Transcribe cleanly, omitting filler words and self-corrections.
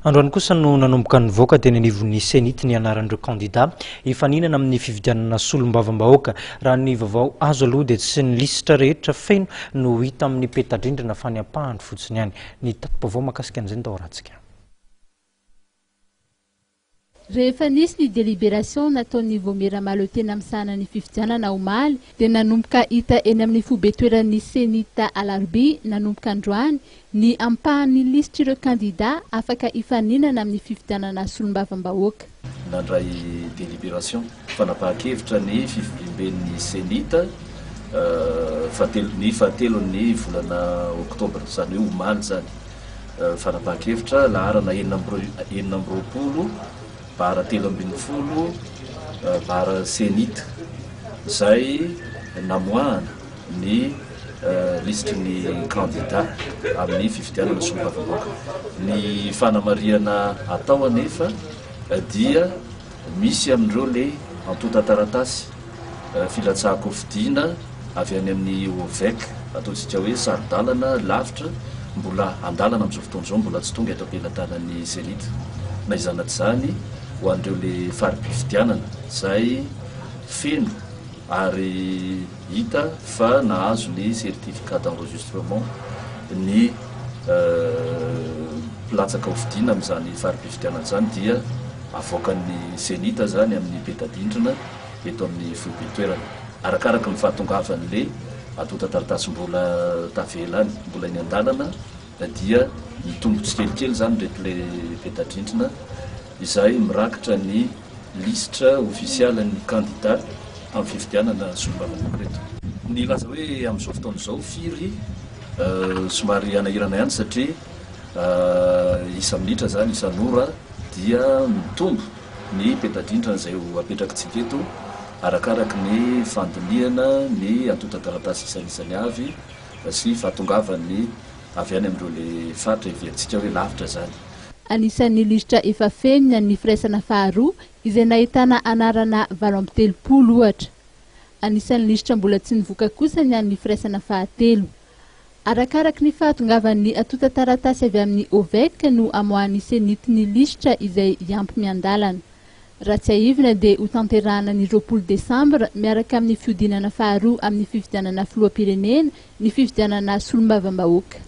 Androany kosa no nanomboka nivoaka teny anivon'ny Cenit ny anaran'ireo kandida hifaninana amin'ny fifidianana solombavambahoaka. Raha ny vaovao azo aloha dia tsy ny lisitra rehetra feno no hita amin'ny peta-drindrina fa ny ampahany fotsiny ihany. Ny tati-baovao mahakasika an'izay no tao arantsika. Rehefa nisy ny délibération nataon'ny Vaomiera Mahaleo-tena misahana ny fifidianana omaly dia nanomboka hita eny amin'ny foibe-toeran'ny Cenit Alarobia nanomboka androany ny ampahan'ny lisitr'ireo kandida afaka hifaninana amin'ny fifidianana solombavambahoaka. Nandray délibération, fanapahan-kevitra ny fivoriamben'ny Cenit fahatelo ny fahatelon'ny volana oktobra, izany hoe omaly izany. Fanapahan-kevitra laharana 26 bara 13 bara Cenit izay namoahana ny lisitry ny kandida amin'ny fifidianana solombavambahoaka. Ny fanamarihana atao anefa dia misy amin'ireo le antontan-taratasy Filatsahan-kofidina avy any amin'ny OVEC, ataontsika hoe saro-dalana, lavitra, mbola an-dalana amin'izao fotoana izao, mbola tsy tonga eto am-pelatanan'ny Cenit. Na izany na tsy izany, ho an'ireo le fari-pifidianana izay feno ary hita fa nahazo ny certificat d'enregistrement ny mpilatsaka hofidina amin'izany fari-pifidianana izany dia avoakan'ny Cenit izany amin'ny peta-dindrina. eto amin'ny foiben-toerana. Arakaraky ny fahatongavan'le antontan-taratasim-bola tavela any, mbola eny an-dalana, dia mitombo tsikelikely izany ireto le peta-drindrina izay mirakitra ny lisitra ofisialin'ny kandida amin'ny fifidianana solombavambahoaka ireto. Ny hilaza hoe amin'izao fotoana izao firy somary hanahirana ihany satria isa-minitra izany, isan'ora dia mitombo. Ny peta-drindrina izay ho apetrakitsika eto, arakaraky ny fandinihana ny antontan-taratasy isanisany avy sy fahatongavan'ny avy any amin'ireo le faritra heverintsika hoe lavitra izany. Anisan'ny lisitra efa feno ny an'ny firaisana faharoa izay nahitana anarana 38 ohatra. Anisan'ny lisitra mbola tsy nivoaka kosa ny an'ny firaisana fahatelo. Arakaraky ny fahatongavan'ny antontan-taratasy avy amin'ny OVEC no amoahan'ny Cenit ny lisitra izay hiampy miandalana. Raha tsiahivina dia hotanterahana ny 20 desambra miaraka amin'ny fihodinana faharoa amin'ny fifidianana filoham-pirenena ny fifidianana solombavambahoaka.